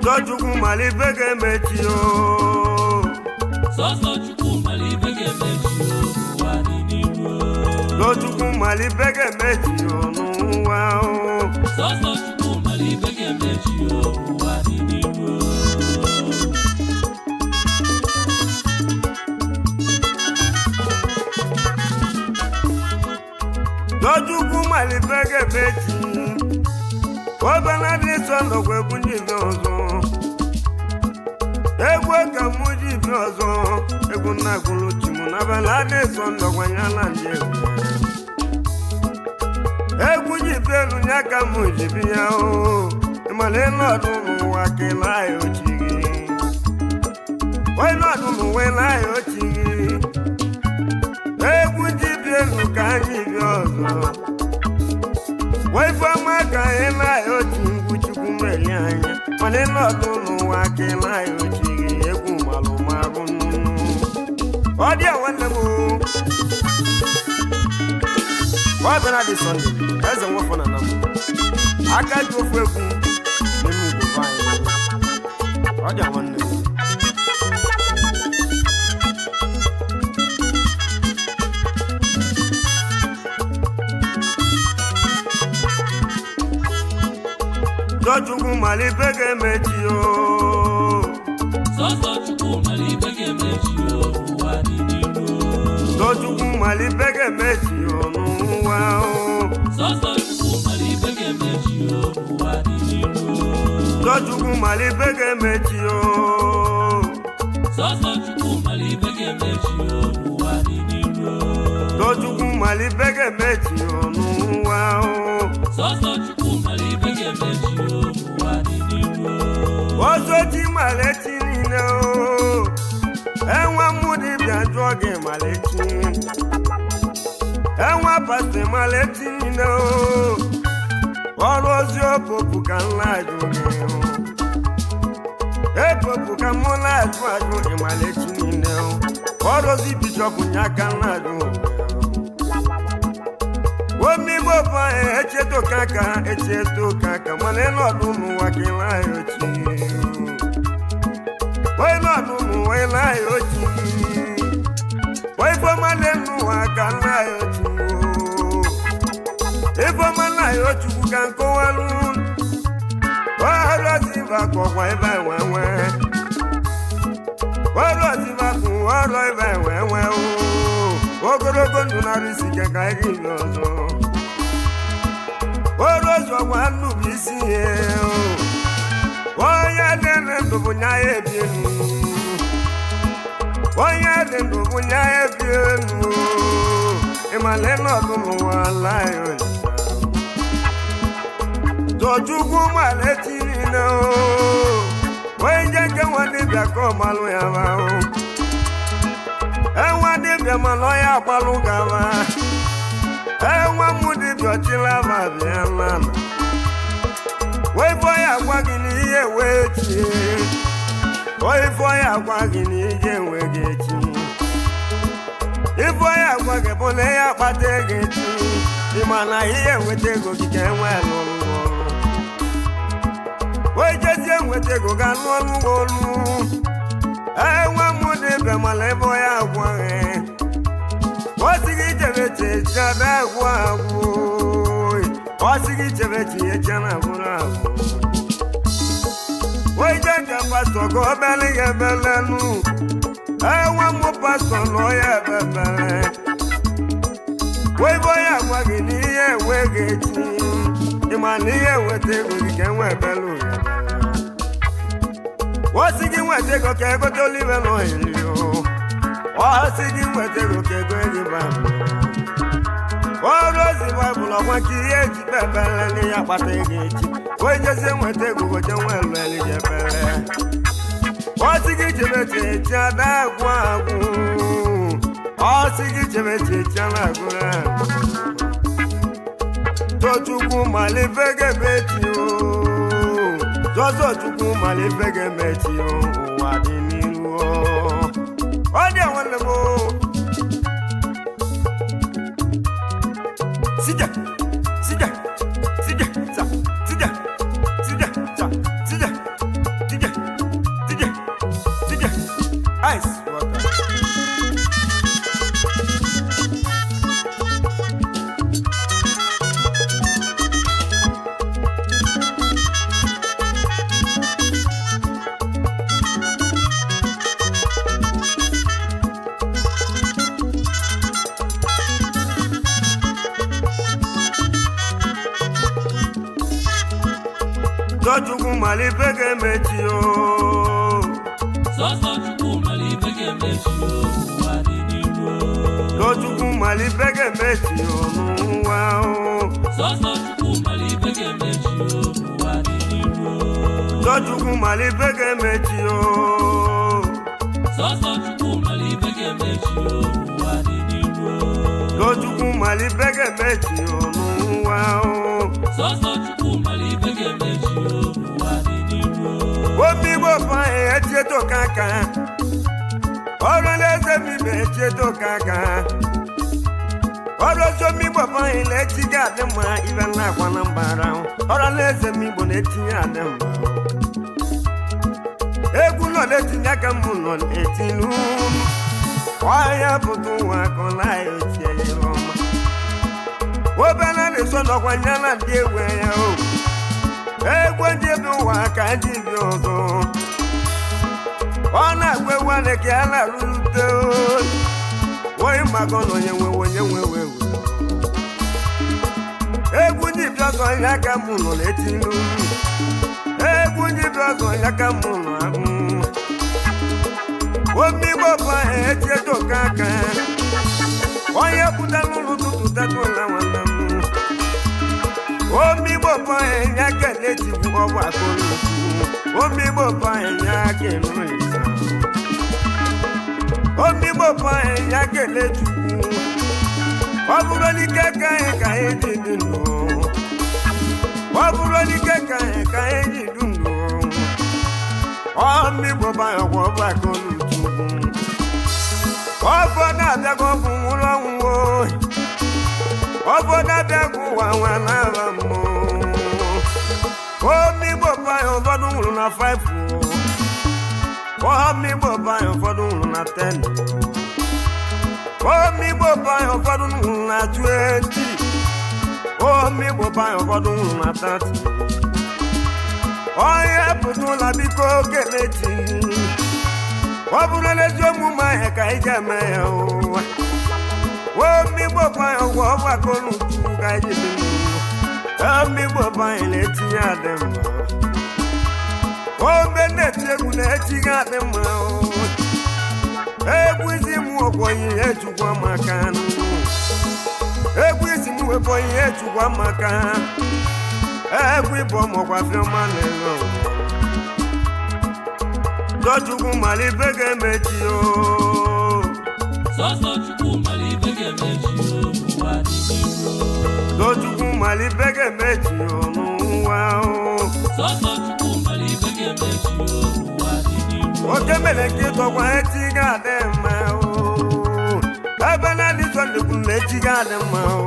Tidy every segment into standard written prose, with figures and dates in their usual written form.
Tochukwu mara ife ga-emechi o. Sọsọ Chukwu mara ife ga-emechi o, ụwa dị n'iru o. Tochukwu mara ife ga-emechi o n'ụwa o. Sọsọ Chukwu mara ife ga-emechi o, ụwa dị n'iru o. Tochukwu mara ife ga-emechi. Obele dị sọ nọkwa egwu n'ibe ọzọ. Egwu ka mụ ji ibe ọzọ. Egwu nna gwụrụ chi mụ na bela dị sọ nọkwa ya na ndị egwu. Egwu ji bi elu ya ka mụ ji bi ya o. Ịmara ịnọdụ n'ụwa ka ị na-ayọ chi gị. Ịnọdụ n'ụwa ị na-ayọ chi gị. Egwu ji bi elu ka anyị bi ọzọ. Ifeọma ka ị na-ayọ chi ngwu Chukwu meri anya. Mana ịnọdụ n'ụwa ka ị na-ayọ chi gị. Egwu malụ marụ nnụnụ. Ọ dị a nwanne m o. Ọ bịara dị Sọnde, eze nwefọ na nam. Aka ji ofu egwu n'ime Igbo be anyị. Ọ dị a nwanne m. Tochukwu mara ife ga-emechi o. Sọsọ Chukwu mara ife ga-emechi o, ụwa dị n'iru o. Tochukwu mara ife ga-emechi o n'ụwa o. Sọsọ Chukwu mara ife ga-emechi o, ụwa dị n'iru o. Tochukwu mara ife ga-emechi o. Sọsọ Chukwu mara ife ga-emechi o, ụwa dị n'iru o. Tochukwu mara ife ga-emechi o n'ụwa o. Sọsọ Chukwu mara ife ga-emechi o, ụwa dị n'iru o. Ọzọ chi mara echi niile o. Enwe mụ dibịa jụọ gị mara echi. Enwe pastọ mara echi niile o. Ọrụ ozi opopu ka m na-ajụ gị o. Epopu ka mụ na-ajụ ajụ ịmara echi niile o. Ọrụ ozi bishọp nye aka m na-ajụ o. Omigbo bụ anyị echetoka aka echetoka aka mana ịnọdụ n'ụwa ka ịlaghị ochi. Ịnọdụ n'ụwa ịlaghị ochi. Ifeọma dị n'ụwa ka nlaghị ochi. Ifeọma nlaghị ochukwu ka nkọwalụ. Ọrụ oziba ka ọkwa ebe enwe nwe. Ọrụ oziba ka ọrụ ebe enwe nwe. Ogologo ndụ narị isi ike ka anyị ga ọzọ. Ọrụ ọzọ gwa ndụ bụ isi ihe o. Onye dị ndụ bụ nya ya ebi elu. Onye dị ndụ bụ nya ya ebi elu. Ịmala ịnọdụ n'ụwa ala ya olisa. Tochukwu mara echi niile o. Onye nje nke nwa dibịa ka ọ malụ ya ma o. Enwe dibịa mana ọ ya agbalụ gaba. Enwe mụ dibịa ọchịla ma bịa lana. Wee fọ ya agwa gị na ihe wee chi. Wee fọ ya agwa gị na ihe enwe gị echi. Ifọ ya agwa gị bụ na ihe akpata ego echi. Ịma na ihe enweta ego gị ka enwe lụrụ ọrụ. Wee jezie nweta ego ga lụọ ọrụ olu. Enwe mụ dibịa mana ebe ọ ya agwa gị. Ọ sị gị chebe eche ada agwụ agwụ. Ọ sị gị chebe eche eche na agwụrụ agwụ. Wee jee ka pastọ ka ọ bịalị ya ebelenu. Enwe mụ pastọ nọ ya ebebele. Wee bụ ya agwa gị na ihe enwe gị echi. Ịma na ihe enweta ego gị ka enwe ebele ụya. Ọ sị gị nweta ego ka egote olive na oil o. Ọ sị gị nweta ego ka ego ego Baịbụl. Ọrụ ozi Baịbụl ọgwa ka ihe eji kpebele na ya akpata ego echi. Wee jezie nweta ego gote nwa elu elu ji ebele. Ọ sị gị chebe eche echi ada agwụ agwụ. Ọ sị gị chebe eche echi ana agwụrụ agwụ. Tochukwu mara ife ga-emechi o. Sọsọ Chukwu mara ife ga-emechi o. Ụwa dị n'iru o. Ọ dị a nwanne m o. Sije, sije, sije, sa, sije, sije, sa, sije, sije. Tochukwu mara ife ga-emechi o. Sọsọ Chukwu mara ife ga-emechi o, n'ụwa dị n'iru o. Tochukwu mara ife ga-emechi o n'ụwa o. Sọsọ Chukwu mara ife ga-emechi o, n'ụwa dị n'iru o. Tochukwu mara ife ga-emechi o. Sọsọ Chukwu mara ife ga-emechi o, n'ụwa dị n'iru o. Tochukwu mara ife ga-emechi o n'ụwa o. Sọsọ Chukwu mara ife ga-emechi o, n'ụwa dị n'iru o. Obi Igbo bụ anyị etieto kaka. Ọrụ na-eze m ibe etieto kaka. Ọrụ ozi Igbo bụ anyị na-echi ga-adị mma ibe na-akwa na mbara. Ọrụ na-eze m Igbo na-etinye adị mma. Egwu nọ na-etinye aka m nọ na-etinu. Ọhịa pụta ụwa ka ọ naghị ochie ya ọma. Obere na-eso nọkwa nya na ndị egwu ya o. Egwu ndị bi ụwa ka ndị bi ọzọ. Ọ na-agwa egwu a ka ya na-arụrute onye mmakọ na onye nwewe onye nwewe ewu. Egwu ndị bi ọzọ ya ka mụ nọ na-etinu. Egwu ndị bi ọzọ ya ka mụ nọ agụ. Omi Igbo bụ anyị etieto ka aka. Onye pụta n'ụlọ ụtụtụ teta ụla nwanne m. Omi Igbo bụ anyị ya kele chikwu ọgwụ akụlụ. Omi Igbo bụ anyị ya kele olisa. Omi Igbo bụ anyị ya kele chukwu. Ọ bụrụ n'ike ka anyị ka anyị ji dị ndụ. Ọ bụrụ n'ike ka anyị ka anyị ji dị ndụ. Omi Igbo bụ anyị ọgwụ ọgwụ akụlụ chukwu. Ọfọ na-abịago ọgwụ nwụrụ ọnwụ o. Ọfọ na-abịago ụwa nwa na-aba mmụọ. Omi Igbo bụ anyị ụfọdụ nwụrụ na 5 o. Omi Igbo bụ anyị ụfọdụ nwụrụ na 10 o. Omi Igbo bụ anyị ụfọdụ nwụrụ na 20. Omi Igbo bụ anyị ụfọdụ nwụrụ na 30. Onye pụta ụla biko kelechi. Ọ bụrụ n'ezi omume anyị ka anyị ga-eme ya ụwa. Omi Igbo bụ anyị ụgwọ ọgbakọ n'ukwu ka anyị ji dị ndụ. Omi Igbo bụ anyị na-etinye adị mma. Ome na-eti egwu na-etinye adị mma o. Egwu isi m wepụ ihe chukwu maka nụ. Egwu isi m wepụ ihe chukwu maka. Egwu ịbụ ọmọkwa fiọma na-elo. Tochukwu mara ife ga-emechi o. Sọsọ Chukwu mara ife ga-emechi o, n'ụwa dị n'iru o. Tochukwu mara ife ga-emechi o n'ụwa o. Sọsọ Chukwu mara ife ga-emechi o, n'ụwa dị n'iru o. Oke mere nke ịtọkwa echi ga-adị mma o. Ebe na-adị Sọnde kwuru na echi ga-adị mma o.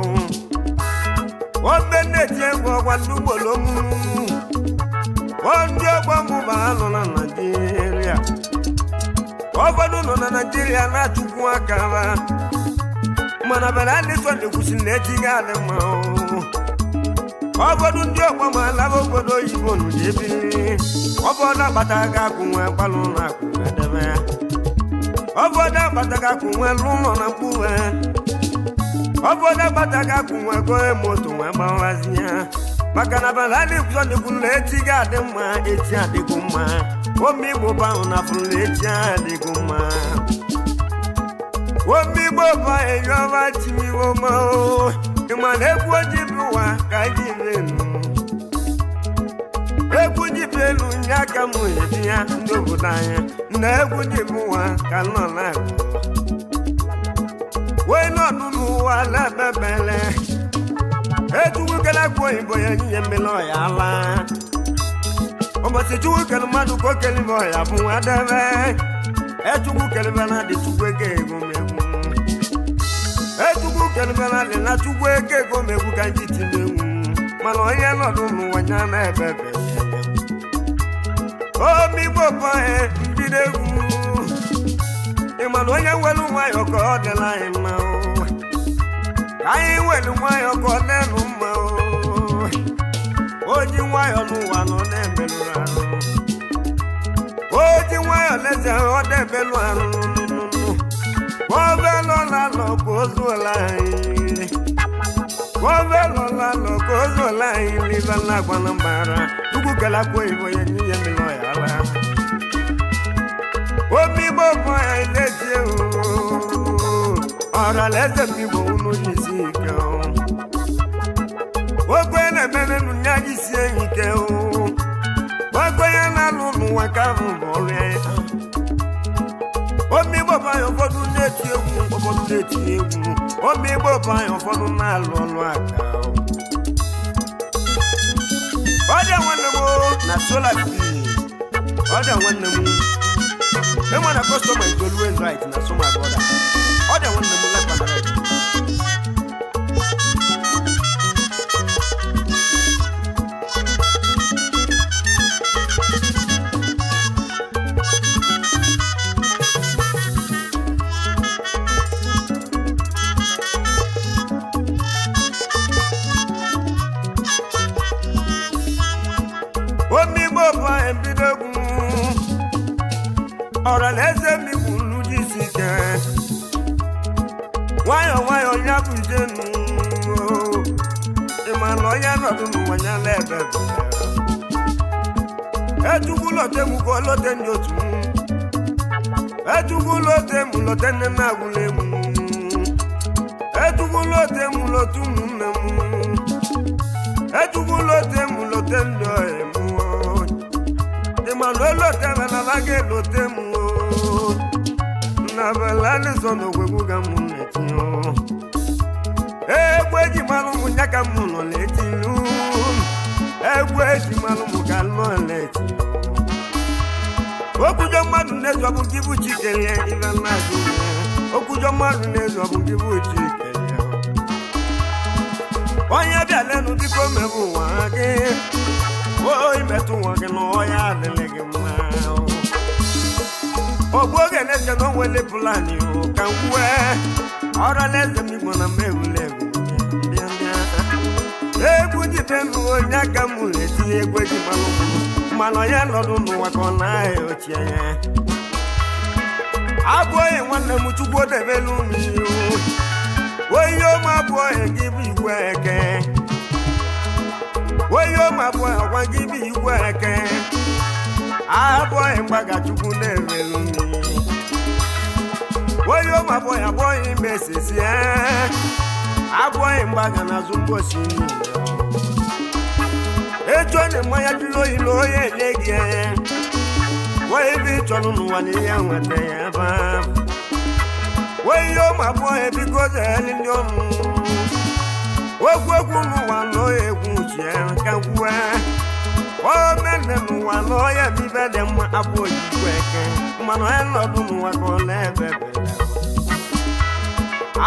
Obe na-eti egwu ọgwa ndị ugboro mụ. Ọ ndị ọgbọ mụ ma ha nọ na Naịjirịa. Ụfọdụ nọ na Naịjirịa na-achụkwu aka ha. Mana bere adị Sọnde kwụsị na echi ga-adị mma o. Ụfọdụ ndị ọgbọ ma alaba obodo oyibo nụ ebiri. Ụfọdụ agbata ga-akwụ nwe gbalụ na akwụ edebe. Ụfọdụ agbata ga-akwụ nwe lụ ụlọ na mkpụwe. Ụfọdụ agbata ga-akwụ nwe goe moto nwe gbawazi ya. Maka na bala adị Sọnde kwuru na echi ga-adị mma, echi adịgo mma. Omi Igbo bụ ahụ na fụrụ na echi adịgo mma. Omi Igbo bụ anyị ọma timiwo ma o. Ị ma na egwu ojii bụ ụwa ka anyị na-enu. Egwu ji bụ elu nye aka m ebi ya ndị obodo anyị na egwu ji bụ ụwa ka nọ na-agụ. Wee nọdụ n'ụwa na-ebebele. Echukwu kere akwa oyibo ya nyinye mmiri ọya ala. Ụbọchị Chukwu kere mmadụ ka o kere ibe ọya bụ nwa debe. Echukwu kere ibe na dị Chukwu eke ego m egwu. Echukwu kere ibe na dị na Chukwu eke ego m egwu ka ndị tinye egwu. Mana onye nọdụ n'ụwa ya na-ebebe. Omi Igbo bụ anyị mbido egwu. Ị ma na onye nwere nwayọọ ka ọ dịla anyị mma o. Ka anyị nwere nwayọọ ka ọ dịnụ mma o. O ji nwayọọ n'ụwa nọ na-emelụ arụ. O ji nwayọọ leze ọ na-emelụ arụ. Gọvanọ lọ ka o zuola anyị. Gọvanọ lọ ka o zuola anyị n'ibe na-agwa na mbara. Chukwu kelakwa oyibo ya nye ya mmiri ọya ala. Omi Igbo bụ anyị na-eti egwu. Ọra na eze m Igbo unu jisi ike o. Okwe na-emere nụ ya jisie ike o. Okwe ya na-alụ n'ụwa ka ahụ bụ ọrụ ya. Omi Igbo bụ anyị ụfọdụ na-eti egwu, ụfọdụ na-eti egwu. Omi Igbo bụ anyị ụfọdụ na-alụ ọlụ aka o. Ọ dị nwanne m o, na solar fee. Ọ dị nwanne m. Enwe na customer is always right na so my brother. Ọ dị nwanne m left and right. Omi Igbo bụ anyị bido egwu. Ọra na eze mmigbu unu jisi ike. Nwayọ nwayọ ya bụ ijenu. Ịma na onye nọdụ n'ụwa ya na ebe ebe. Echukwu lote m ka lote ndị otu m. Echukwu lote m lote nne m agwụla egwu. Echukwu lote m lote ụmụnne m. Echukwu lote m lote ndị ọyị m. Ịma na olote m na ga elote m. Na bela nso n'ogwegwu ga m na-etinye. Egwu eji malụ m nya ka m nọ na-etinye. Egwu eji malụ m ka nọ na-etinye. Okwujọ mmadụ na-ezu ọbụ gị bụ Chikelie ibe na-ajụ ya. Okwujọ mmadụ na-ezu ọbụ gị bụ Chikelie. Onye bịa lenu biko mebụ ụwa gị. O imetụ ụwa gị na ọya adịlị gị mma. Ogbu oge na-eze na onwele pụlani o ka m kwue. Ọra na-eze m Igbo na mma egwuregwu. Bịa bịa. Egwu jibe m onye aka m na-etinye egwu eji malụ m. Mana ya nọdụ n'ụwa ka ọ na-ahịa ochie ya. Abụọghị nwanne m Chukwu debelu m ihu. Onye ọma abụọghị gị bụ igwe eke. Onye ọma abụọghị ọkwa gị bụ igwe eke. Abụọghị mgbaga Chukwu na-emelu m ihu. Onye ọma abụọghị abụọghị mesesie. Abụọghị mgbaga n'azụ mgbosi niile. Etu ọ na mmanya jụrụ oyi na onye enye gị ya. Onye ibe ị chọrọ n'ụwa na ihe nweta ya ebe ahụ. Onye ụmụ abụọ ebigo zere ndị ọmụ. Okwu okwu n'ụwa na onye egwu uche ka kwue. Omenne n'ụwa na onye bibe dị mma abụ ojikwa eke. Mana onye nọdụ n'ụwa ka ọ na-ebe ebe.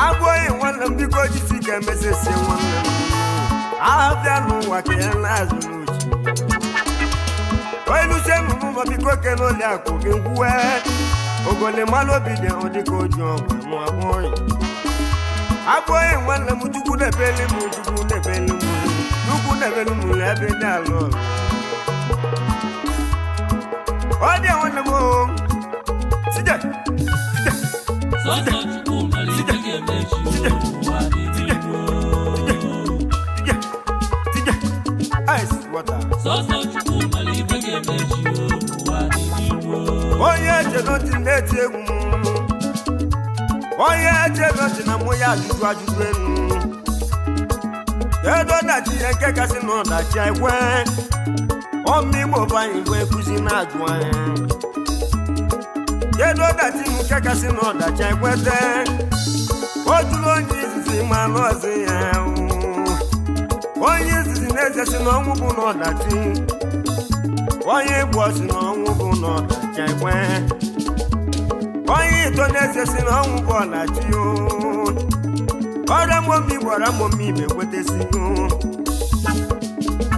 Abụghị nwanne m biko jisi ka emesisi nwanne m. Abịa n'ụwa ka ya na-azụ n'uche. Onye lusie n'ụlọ biko kene oli akụ gị ngwuwe. Ogole mmanụ obi dị ahụ dịka oji ọgwụ mụ abụghị. Abụghị nwanne m Chukwu na-ebeli m Chukwu na-ebeli m Chukwu na-ebeli m ebe dị ala ọrụ. Ọ dị nwanne m o. Sije, sije, Sọsọ Chukwu mara ife ga-eme echi n'ụwa dị n'ihu. sije, sije. Ice water. Sọsọ Chukwu mara ife ga-eme echi n'ụwa dị n'ihu. Onye eche na-eti egwu m. Onye eche n'otu na mụ ya ajụjụ ajụjụ enu. Edo ọdachi ya nke kasị na ọdachi ekwe. Ọmụ Igbo bụ anyị bụ ekuzi na-ajụ anyị. Kedu ọdachi m nke kasị na ọdachi ekwete. O jụrụ onye izizi ma n'ọzi ya. Onye izizi na-eze si na ọnwụ bụ na ọdachi. Onye igbo si na ọnwụ bụ na ọdachi ekwe. Onye ito na-eze si na ọnwụ bụ ọdachi o. Ọrịa momi gwara momi ma ekwetesigo.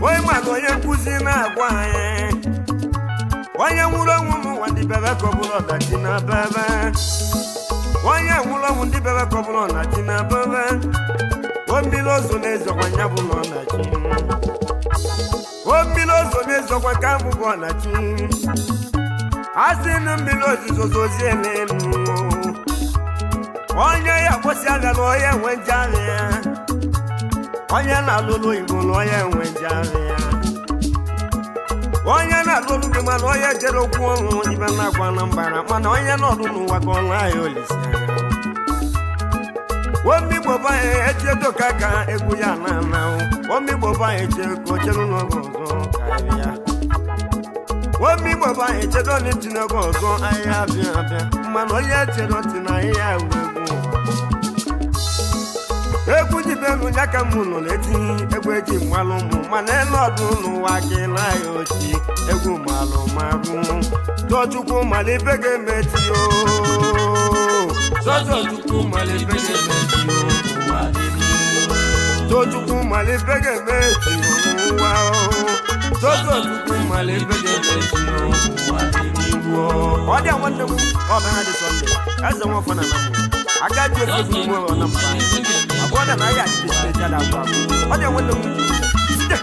Onye ma na onye nkụzi na-agwa anyị. Onye nwụrụ ọnwụ n'ụwa ndị bebe ka ọ bụrụ ọdachi na bebe. Onye nwụrụ ọnwụ ndị bebe ka ọ bụrụ ọdachi na bebe. O mmiri ozo na-ezokwa ya bụ na ọdachi. O mmiri ozo na-ezokwa ka abụ bụ ọdachi. A sị na mmiri ozuzo zozie n'elu. Onye ya kwụsị abịa na onye nwe nje ahịa. Onye na-alụlụ Igbo na onye nwe nje ahịa. Onye na-alụ olu gị, mana onye jere okwu ọnwụ ibe na-agwa na mbara, mana onye nọdụ n'ụwa ka ọ na-ahịa olise omigbo banye echedo ka ka egwu ya na-ana. Omigbo banye cheko chere n'oge ọzọ karịa. Omigbo banye chedo n'iti n'oge ọzọ ahịa abịa abịa, mana onye chere ntị na ahịhịa egwu egwu egwu jibelu ya ka mụ nọ na-eti egwu eji mmalụ mụ, mana elu ọdụ n'ụwa gị na-aya ochi egwu malụ marụ. Tọchukwu mala ibe ga-emechi o. Sọsọ Chukwu mara ife ga-emechi o, ụwa dị n'ihu. Tochukwu mala ibe ga-emechi n'ụwa o. Sọsọ Chukwu mara ife ga-emechi o, ụwa dị n'ihu. Ọ dị a nwanne m, ọ bụ ha dị Sọnde eze nwafọ na anamụ aka ji ofe bụ ugbo na mba abụọ na na ya achịcha na agwa. Ọ dị a nwanne m site.